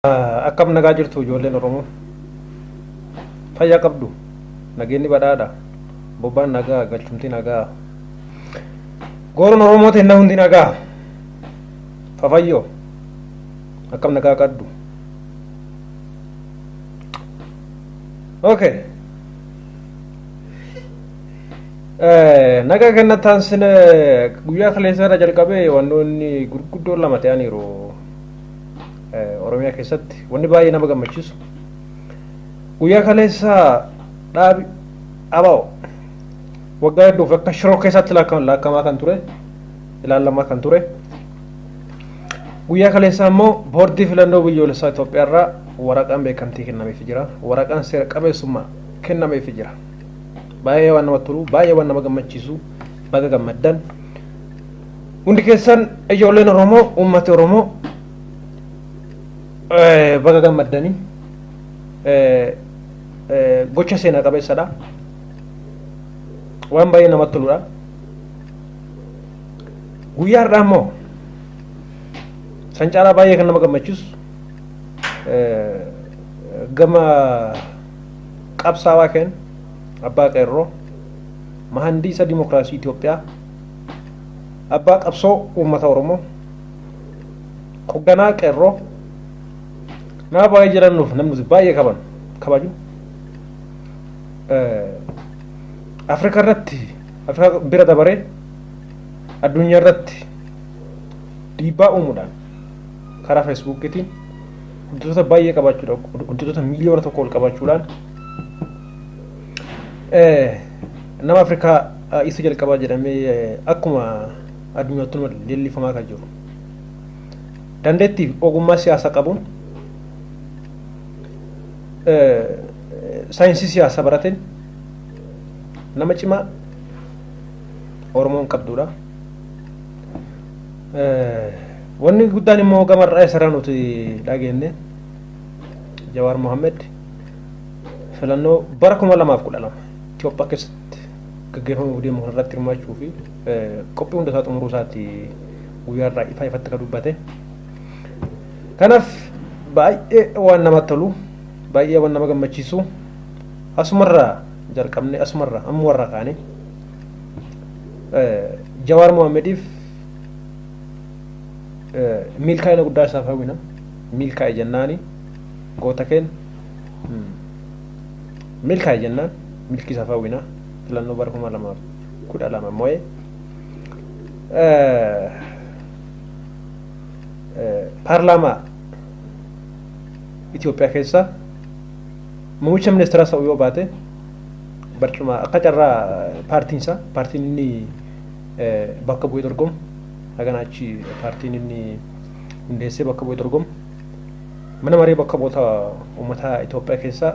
Akkam nagaa jirtu ijoolleen Oromoo? Fayyaa qabdu? Nageenyi badhaadha? Bobbaan nagaa, galchumti nagaa. Gooroon Oromoo teenna hundi nagaa. Fafayyoo akkam nagaa qabdu? Okay. Nagaa kennataan sin guyyaa kaleessa irra jalqabee wantoonni gurguddoon lama ta'aniiru. Oromiyaa keessatti wanni baay'ee nama gammachiisu guyyaa kaleessa dhaabi ABO waggaa hedduuf akka shiroo keessatti laakkamaa kan ture, ilaalamaa kan ture, guyyaa kaleessa immoo boordii filannoo biyyoolessaa Itoophiyaa irraa waraqaan beekamtii kennameefii jira, waraqaan seera qabeessummaa kennameefii jira. Baay'ee waan namatti tolu, baay'ee waan nama gammachiisu. Baga gammaddan hundi keessan, ijoolleen Oromoo, uummati Oromoo, baga gammaddanii. Gocha seenaa qabeessadha, waan baay'ee namatti toludha. Guyyaa har'aa immoo san caalaa baay'ee kan nama gammachiisu gama qabsaawaa keen abbaa qeerroo, mahandiisa dimokiraasii Itoophiyaa, abbaa qabsoo uummata Oromoo, hogganaa qeerroo, nama baay'ee jirannuuf namni baay'ee qaban kabaju, Afrikaa irratti, Afrikaa bira dabaree addunyaa irratti dhiibbaa uumuudhaan karaa Feesbuukiitiin hojjettoota baay'ee qabaachuudhaan, hojjettoota 1 miiliyoona ol qabaachuudhaan nama Afrikaa isa jalqabaa jedhamee akkuma addunyaatti leellifamaa kan jiru, dandeettii fi ogummaa siyaasaa qabuun, saayinsii siyaasaa barateen, nama cimaa Oromoon qabdudha. Wanni guddaan immoo gamarraa isarraa nuti dhageenye, Jawaar Mohammed filannoo bara 2012 Itoophiyaa keessatti gaggeeffamuuf deemu kanarratti hirmaachuu fi qophii hunda isaa xumuruu isaati guyyaa irraa ifa ifatti kan dubbate. Kanaaf baay'ee waan namatti tolu, baay'ee waan nama gammachiisu, asumarraa jalqabne, asumarraa ammumarraa kaane Jawaar Mohammediif milkaa'ina guddaa isaaf hawwina. Milkaa'e jennaani, goota keenya milkaa'e jennaan, milkii isaaf hawwina. Filannoo bara 2012 mo'ee paarlaamaa Itoophiyaa keessa muummicha ministeeraa ta'uu yoo baate, barcuma akka carraa paartiin isaa, paartiin inni bakka bu'ee dorgomu, hagana achi paartiin inni hundeessee bakka bu'ee dorgomu, mana maree bakka bu'oota uummata Itoophiyaa keessaa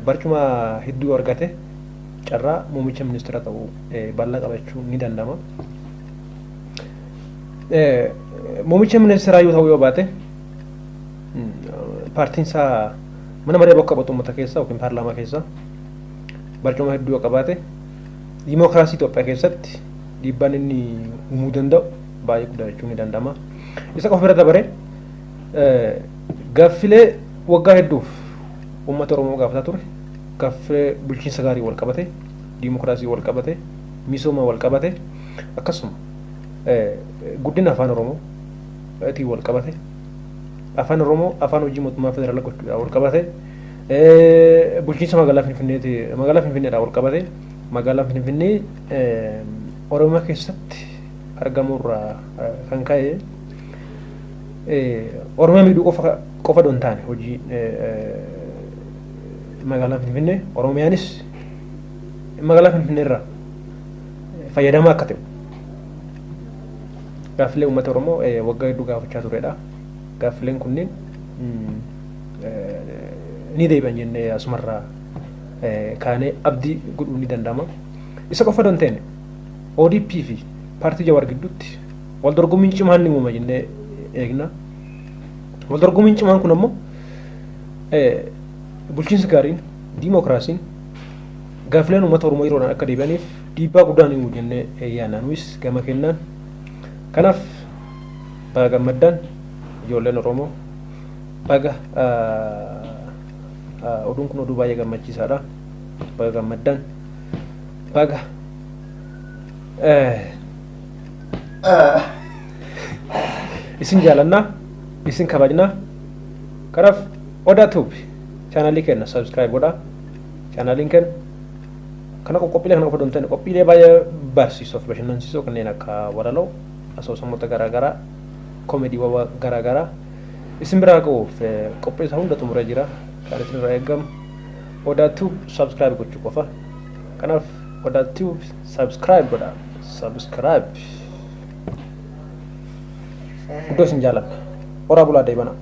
barcuma hedduu argate, carraa muummicha ministeera ta'uu bal'aa qabachuu ni danda'ama. Muummicha ministeeraa yoo ta'uu yoo baate, paartiin isaa mana maree bakka bu'oota uummata keessaa yookiin paarlaamaa keessaa barcuma hedduu yoo qabaate, diimookiraasii Itoophiyaa keessatti dhiibbaan inni uumuu danda'u baay'ee guddaa jechuun ni danda'ama. Isa qofa bira dabaree gaaffilee waggaa hedduuf uummata Oromoo gaafataa ture, gaaffilee bulchiinsa gaarii wal qabate, diimookiraasii wal qabate, misooma wal qabate, akkasuma guddina afaan Oromoo itiin wal qabate, afaan Oromoo afaan hojii mootummaa federaalaa gochuudhaan wal qabate, bulchiinsa magaalaa Finfinneeti, magaalaa Finfinneedhaan wal qabate, magaalaan Finfinnee Oromiyaa keessatti argamurraa kan ka'e Oromiyaa miidhuu qofa qofa don taane, hojii magaalaa Finfinnee, Oromiyaanis magaalaa Finfinnee irraa fayyadamaa akka ta'u gaaffilee uummata Oromoo waggaa hedduu gaafachaa turedha. Gaaffileen kunneen ni deebi'an jennee asumarraa kaanee abdii godhuun ni danda'ama. Isa qofa don ta'e, ODP fi paartii Jawaar gidduutti wal dorgommiin cimaan ni uumama jennee eegna. Wal dorgommiin cimaan kun ammoo bulchiinsi gaariin, diimookiraasiin, gaaffileen uummata Oromoo yeroodhaan akka deebi'aniif dhiibbaa guddaa ni uumu jennee yaadna nuyis gama kennaan. Kanaaf baga gammaddaan, ijoolleen Oromoo. Baga oduun kun oduu baay'ee gammachiisaadha. Baga gammaddan. Baga isin jaalannaa, isin kabajnaa. Kanaaf Odaa Tube chaanaalii keenya subscribe godhaa. Chaanaaliin keenya kana qophiilee kana qofa hin taane, qophiilee baay'ee barsiisoo fi bashannansiisoo kanneen akka walaloo, asoosamoota garaagaraa, koomediiwwan garaagaraa isin biraa ga'uuf qophii isaa hunda xumuree jira. Kan isin irraa eegamu Odaa Tube subscribe gochuu qofa. Kanaaf Odaa Tube subscribe godhaa. Subscribe. Guddoo isin jaalanna. Horaa bulaa deebanaa.